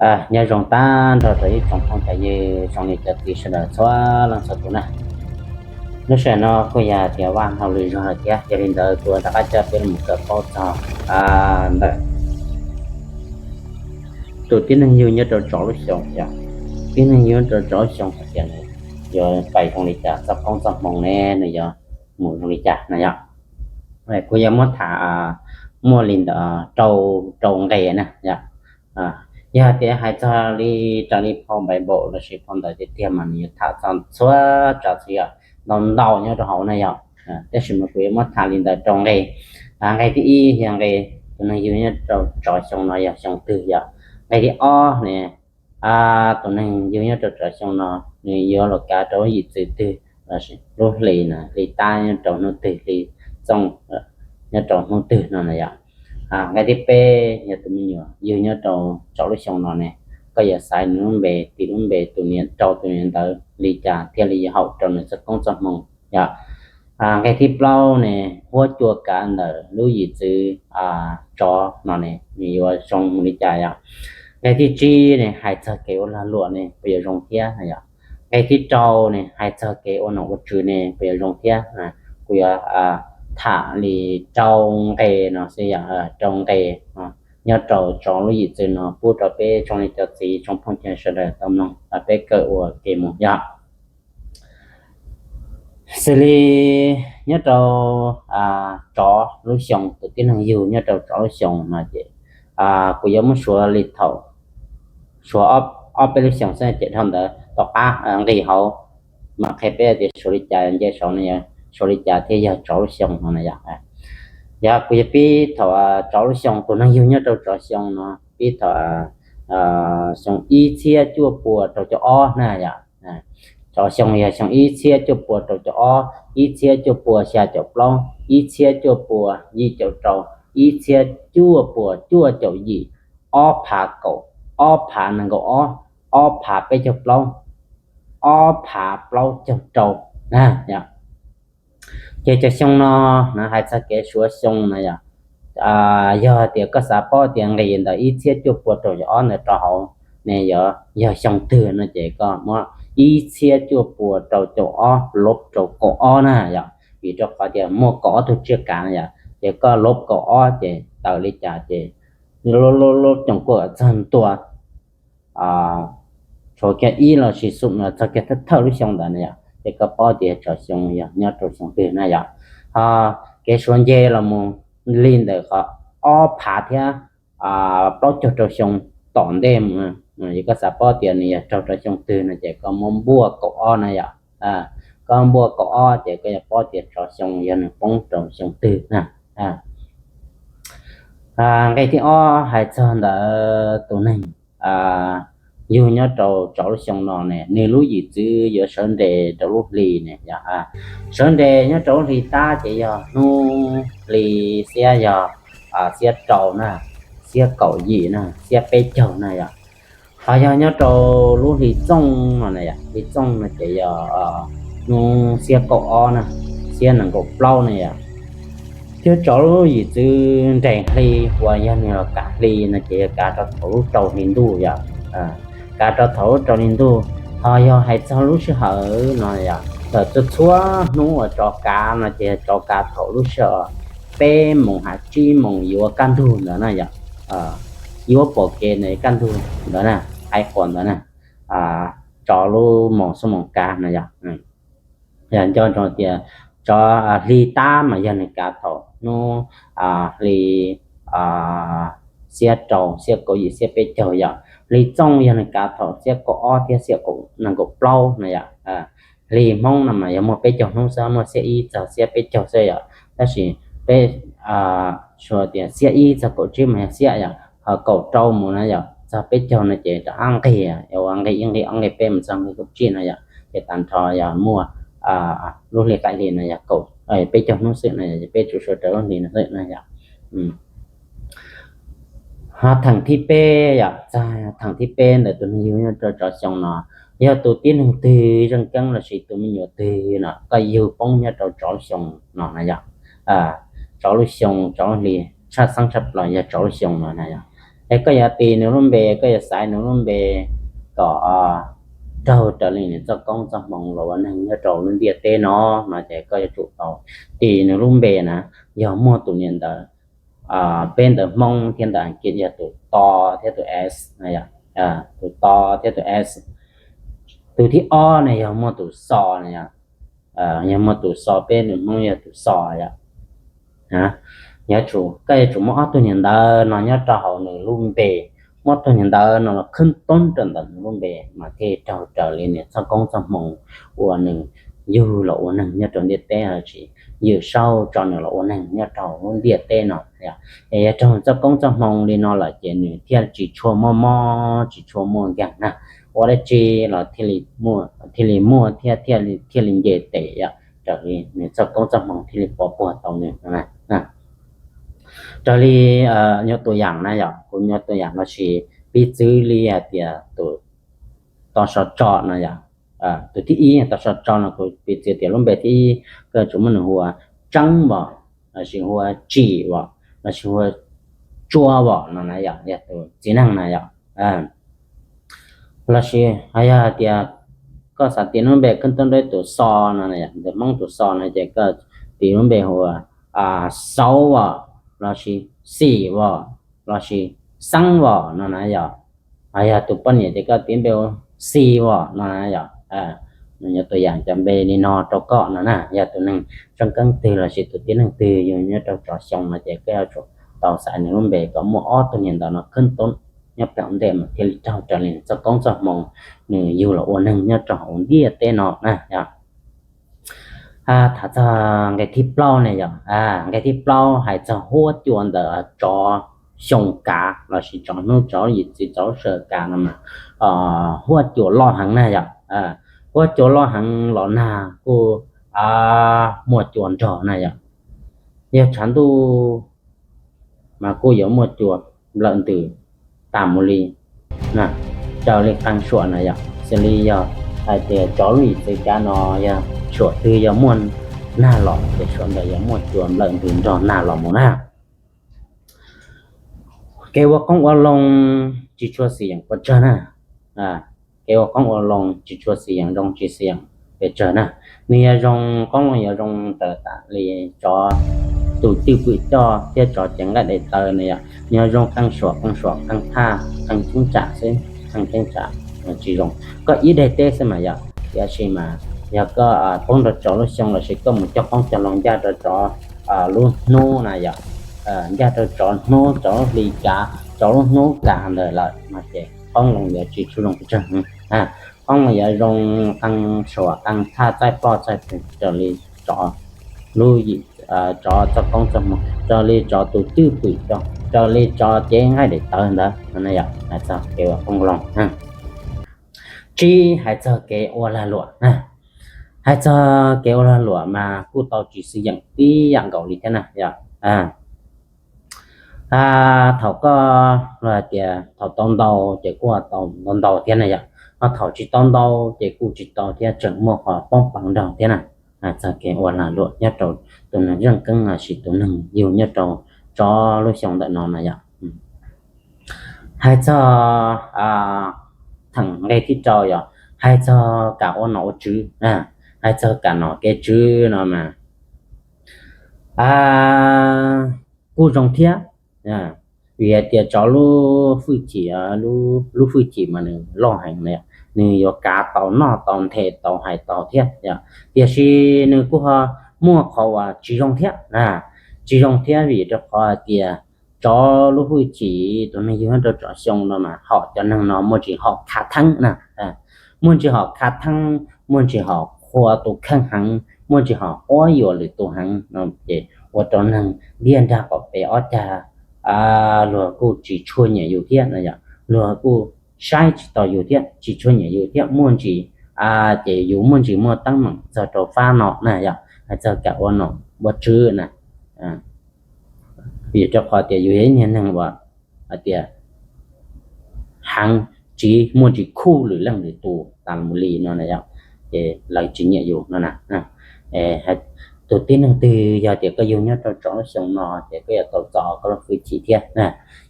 Nyob zoo tag nrho rau ib tsoom phooj ywg zoo li cov txiv sawv daws txhua leej txhua tus na. Lub sij hawm no kuj yog tias vaj hauj lwm zog lawm thiab, yog li ntawd kuv rov qab coj peb los kawm paub txog ntawm tus tib neeg yug nyob rau tsov lub xyoo yom. Tib neeg yug nyob rau tsov lub xyoo hais tias nws yuav pais zoo li cas, txoj koob txoj hmoov ne nws yuav mus zoo li cas na yom. Kuv yuav muab tham muaj li ntawd rau, rau nqe na yom. Yog tias hais txog li raws li phau Npaiv Npaum lossis phau ntawv tiag tiag mas nws yuav tham txog txhua tsav txhua yam ntau ntau nyob rau hauv na yom. Tab sis mas kuv yuav muab tham li ntawd rau nqe. Nqe thib ib yog nqe tus neeg yug nyob rau tsov xyoo no yog xyoo twg yom. Nqe thib ob ne, tus neeg yug nyob rau tsov xyoo no nws yuav los kav rau lub yim txwv twg, lub hli na, hli tab nyob rau hnub twg, hli txooj nyob rau hnub twg no na yom. Nqe thib peb yog tus me nyuam yug nyob rau tsov lub xyoo no ne, koj yuav xaiv nws lub npe, tis lub npe tus niam, rau tus niam ntawv li cas thiaj li yuav haum rau nws txoj koob txoj hmoov yom. Nqe thib plaub ne, huab cua kav ntawm lub yim txwv tsov no ne nws yuav zoo mus li cas yom. Nqe thib tsib ne, hais txog kev ua lag luam ne puas yuav zoo thiab na yom. Nqe thib rau ne, hais txog kev ua nom ua tswv ne puas yuav zoo thiab. Kuv yuav tham li rau nqe no xwb yom, rau nqe nyob rau tsov lub yim txwv no pub rau peb tsoom niam tsoom txiv tsoom phooj ywg sawv daws tau mloog peb kawm ua ke mus yom. Xws li nyob rau tsov lub xyoo, tus tib neeg yug nyob rau tsov lub xyoo no ces kuv yuav muab suav li thaum, suav ob peb lub xyoo xwb ces dhau ntawd tom qab nqis hauv mam qhia peb tias suav li cas, nce saud no suav li cas thiaj yog tsov lub xyoo no na yom. Yog kuv yuav pib thaum tsov lub xyoo, tus neeg yug nyob rau tsov xyoo no pib thaum xyoo ib txhiab cuaj pua rau caum ob na yom. Tsov xyoo yog xyoo ib txhiab cuaj pua rau caum ob, ib txhiab cuaj pua xya caum plaub, ib txhiab cuaj pua yim caum rau, ib txhiab cuaj pua cuaj caum yim, ob phav kaum, ob phav nees nkaum ob, ob phav peb caug plaub, ob phav plaub caug rau na yom. Ces cov xyoo no na, hais txog kev suav xyoo na yom, yog tias koj xav paub tias nqis ntawm ib txhiab cuaj pua rau caum ob ntawd rau hauv ne yog, yog xyoo twg no ces koj muab ib txhiab cuaj pua rau caum ob lub rau kaum ob na yom, vim rau qhov tias muaj kaum ob tug tsiaj kav na yom, ces koj lub kaum ob ces tawm li cas ces lub, lub, lub coom kuj txog ntua tshuav kiag ib lossis xum los txog kiag thawj thawj lub xyoo ntawd na yom, ces koj paub tias tsov xyoo yog nyob rau xyoo twg na yom. Ho kev suav nce los mus li ntawm qhov ob phav thiab plaub caug rau xyoo tom ntej mus, yog koj xav paub tias nws yog raug rau xyoo twg no ces koj muab npuaj kaum ob na yom. Koj npuaj kaum ob ces koj yuav paub tias tsov xyoo yog nws poob rau xyoo twg na. Nqe thib ob hais txog ntawm tus neeg yug nyob rau tsov lub xyoo no ne, nws lub yim txwv yuav sawv nres rau lub hli ne yom. Sawv nres nyob rau lub hli tab ces yog hnub hli xiab, yog xiab rau na, xiab kaum yim na, xiab peb caug na yom. Ho yog nyob rau lub hli txooj no na yom, hli txooj no ces yog hnub xiab kaum ob na, xiab nees nkaum plaub na yom. Thiab tsov lub yim txwv nres hli uas yog nws los kav hli no ces yog kav rau thaum lub rau hli ntuj yom. Kav rau thaum lub rau hli ntuj. Ho yog hais txog lub sij hawm no yom, ntawm txhua txhua hnub uas tsov kav no ces yog tsov kav thaum lub sij hawm peb moos hais tsib moos yuav kaj ntug ntawd na yom. Yuav pom kev ntawd kaj ntug ntawd na, hais quas ntawd na, tsov lub moos xuab moos kav no yom. Yog nco ntsoov tias tsov hli tab mas yog nws kav thaum hnub hli xiab rau, xiab kaum yim, xiab peb caug yom. Hli txooj yog nws kav thaum xiab kaum ob thiab xiab nees nkaum plaub na yom. Hli Hmoob no mas yog muaj peb caug hnub xwb, muaj xiab ib txog xiab peb caug xwb yom. Tab sis peb suav tias xiab ib txog kaum tsib mas yog xiab yom, ho kaum rau mus na yom, txog peb caug no ces rov qab nqis, ua nqis ib nqis ob nqis peb mus txog nqis kaum tsib no yom, ces tag nrho yog muaj lub hli qaij hli no yog kaum, peb caug hnub xwb no yom, peb tsuas suav raws lub hli no xwb no yom. Ho theem thib peb yom, txog theem thib peb ntawm tus neeg yug nyob rau tsov xyoo no, yog tus tib neeg twg zeej keeb lossis tus me nyuam twg no koj yug poob nyob rau tsov lub xyoo no na yom. Tsov lub xyoo, tsov lub hli, tshaj xeeb tshaj plaws yog tsov lub xyoo no na yom. Es koj yuav tis nws lub npe, koj yuav xaiv nws lub npe kom raug raws li nws txoj koob txoj hmoo los ua neeg nyob rau lub ntiaj teb no, no ces koj yuav tsum tau tis nws lub npe na. Yog muaj tus niam ntawv, peb ntawv Hmoob thiab ntawv Askiv yog tus to thiab tus s, tus to thiab tus s. Tus thib ob ne yog muaj tus xo na yom. Yog muaj tus xo, peb ntawv Hmoob yog tus xo yom. Yuav tsum, koj yuav tsum muaj ob tug niam ntawv no nyob rau hauv nws lub npe, muab ob tug niam ntawv no los khwb toob rau ntawm nws lub npe mas thiaj raug raws li nws txoj koob txoj hmoo uas nws yug los ua neeg nyob rau ntiaj teb, los sis Yawm Saub tso nws los ua neeg nyob rau lub ntiaj teb no. Es yog raug txoj koob txoj hmoo li no lawm ces nws thiaj tsis tshua muaj mob tsis tshua muaj nkeeg na. Ua dab tsi los thiaj li muaj thiab thiaj li nce tes yom, raws li nws txoj koob txoj hmoo thiaj li pov puag tau nws. Raws li, nyuam tus yam na yom, kuv nyuam tus yam los sis piv txwv li hais tias tus to so tso no yom, tus thib ib to so tso no kuv piv txwv tias lub npe thib ib koj yuav tsum muab nws hu ua Tseeb Vom, los sis hu ua Tsim Vom, los sis hu ua Tsua Vom no na yom, yog tus txiv neej na yom. Los sis yog hais tias koj xav tis lub npe khwb toob rau tus xo no, ntawv Hmoob tus xo no ces koj tis lub npe hu ua Xauv Vom, los sis Xim Vom, los sis Xeeb Vom no na yom. Yog tus poj niam ces koj tis npe ua Xi Vom no na yom. Nws yuav tus yam cov npe li no rau koj no na, yog tus neeg tseeb keeb twg los sis tus tib neeg twg yug nyob rau tsov xyoo no ces koj yuav tsum tau xaiv nws lub npe kom muaj ob tug niam ntawv no khwb toob nyob pem ntej mas thiaj li raug raws li nws txoj koob txoj hmoo nws yug los ua neeg nyob rau hauv ntiaj teb no na yom. Tham txog nqe thib plaub ne yom, nqe thib plaub hais txog huab cua ntawm tsov xyoo kav los sis tsov hnub tsov yim txwv tsov sawm kav no mas huab cua loj heev na yom. Huab cua loj heev los nag kuj muaj cua nrog na yom. Yog tshav ntuj mas kuj yuav muaj cua nplawm ntws tas mus li na, raws li qee suam na yom. Xws li yog hais tias tsov lub yim txwv kav no yog suam twg yog muaj nag los ces suam ntawd yuav muaj cua nplawm ntws nrog nag los mus na. Kev ua qoob ua loo tsis tshua xis yeem pes tsawg na. Kev ua qoob ua loo tsis tshua xis yeem zoo tsis xis yeem pes tsawg na. Nws yog zoo, qoob loo yuav zoo raws tam li tsov tus cwj pwm coj thiab tsov cev nqaij daim tawv na yom. Nws yog zoo qee suam qee suam qee thaj qee cheeb tsam xwb, qee cheeb tsam tsis zoo, koj ib daim teb xwb mas yom. Tiam sis mas yog koj poob rau tsov lub xyoo los sis koj mus cog qoob cog loo ncaj rau tsov lub hnub na yom, ncaj rau tsov hnub tsov lub hli kav tsov lub hnub kav ntawd lawm no ces qoob loo yuav tsis tshua zoo pes tsawg. Qoob loo yuav zoo qee suam qee thaj txaij ploj txaij twg raws li tsov lub, tsov txoj koob txoj hmoo, raws li tsov tus cwj pwm coj, raws li tsov cev nqaij daim tawv ntawd no na yom. Hais txog kev ua qoob loo. Tsib, hais txog kev ua lag luam na. Hais txog kev ua lag luam mas kuj tau tsis xis yeem tib yam nkaus li thiab na yom. Thaum koj hais tias thaum tau ntau ces kuj tau ntau ntau thiab na yom, ho thaum tsis tau ntau ces kuj tsis tau thiab, tseem muaj qhov poob peev nrog thiab na. Txog kev ua lag luam nyob rau tus neeg zeej keeb los sis tus neeg yug nyob rau tsov lub xyoo ntawm no na yom. Hais txog theem nqe thib rau yog hais txog kam ua nom ua tswv, hais txog kam nom kev tswv no mas kuj zoo thiab. Vim hais tias tsov lub hwj chim, lub hwj chim mas nws loj heev na, nws yuav kav tau noj tau nthe tau hais tau thiab yom. Tiam sis nws kuj ho muaj qhov uas tsis zoo thiab, tsis zoo thiab vim rau qhov hais tias tsov lub hwj chim, tus neeg yug nyob rau tsov xyoo no mas hom cov neeg no muaj ntsis hom khav theeb na, muaj ntsis hom khav theeb, muaj ntsis hom qhua tus kheej heev, muaj ntsis hom quab yuam lwm tus heev no ces ua rau neeg ntiaj nrag qaum pes ob cag luag kuj tsis tshua nyiam yus thiab na yom, luag kuj saib tsis taus yus thiab, tsis tshua nyiam yus thiab, muaj ntsis ces yus muaj ntsis muaj teeb meem txog rau fab no na yom. Hais txog kam ua nom ua tswv na, vim rau qhov tias yus yog ib niag neeg uas hais tias heev, tsis muaj ntsis khuj lwm leej lwm tus tas mus li no na yom, ces lawv tsis nyiam yus no na. Tus tib neeg twg yog tias koj yug nyob rau tsov lub xyoo no ces koj yuav tau txo koj lub hwj chim thiab na.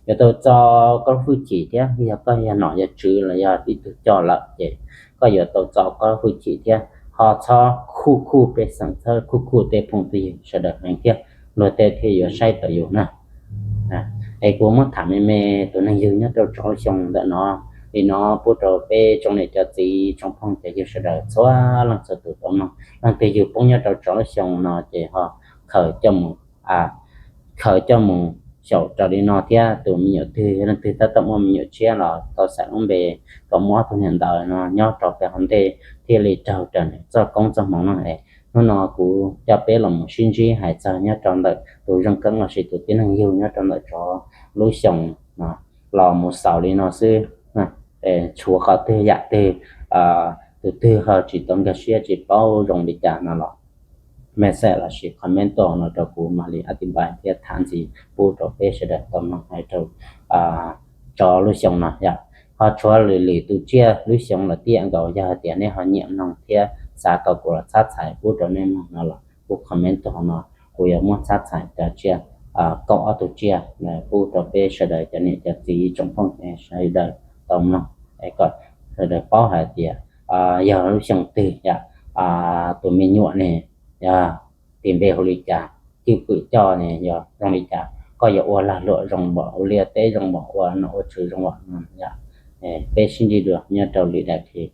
yuav tau txo koj lub hwj chim thiab, yog koj yog nom yog tswv los yog ib tug coj lawm ces koj yuav tau txo koj lub hwj chim thiab ho txhob khuj khuj pej xeem, txhob khuj khuj tej phooj tej ywg sawv daws heev thiab luag tej thiaj yuav saib tau yus na. Es kuv muab tham me me tus neeg ywg nyob rau tsov lub xyoo ntawm no li no pub rau peb tsoom niam cov txiv tsoom phooj cov ywg sawv daws txhua leej txhua tus tau mloog. Leej twg yug poob nyob rau tsov lub xyoo no ces ho khaws coj mus khaws coj mus xyaum raws li no thiab. Tus me nyuam twg, leej twg tab tom muaj me nyuam tshiab los tau xaiv lub npe kom muab ob tug niag ntawv no nyob rau pem hauv ntej thiaj li raug raws nws txoj koob txoj hmoov no es. Hnub no kuv coj peb los mus sib ntsib hais txog nyob rau ntawm tus zeej keeb lossis tus tib neeg yug nyob rau ntawm tsov lub xyoo no los mus xaus li no xwb. Tshuav qhov twg yam twg, tus twg ho tsis tau nkag siab tsis paub zoo li cas no los message lossis comment tuaj no rau kuv mam li a ti npais thiab tham ntxiv pub rau peb sawv daws tau mloog hais rau tsov lub xyoo no yom. Ho tshuav lwm lwm tus tsiaj lub xyoo los tiag nkaus, yog hais tias nej ho nyiam mloog thiab xav kom kuv los txhab txhais pub rau nej mloog no los kuv comment tuaj hauv no, kuv yuav muab txhab txhais cov tsiaj, kaum ob tug tsiaj pub rau peb sawv daws cov niam cov txiv tsoom phooj sawv daws tau mloog es kom sawv daws paub hais tias yog lub xyoo twg yom, tus me nyuam ne yog tis npe hu li cas, cwj pwm coj ne yog zoo li cas, koj yuav ua lag luam zoo npaum, ua liaj teb zoo npaum, ua nom ua tswv zoo npaum no yom. Peb sib ntsib dua nyob rau lwm daim clip.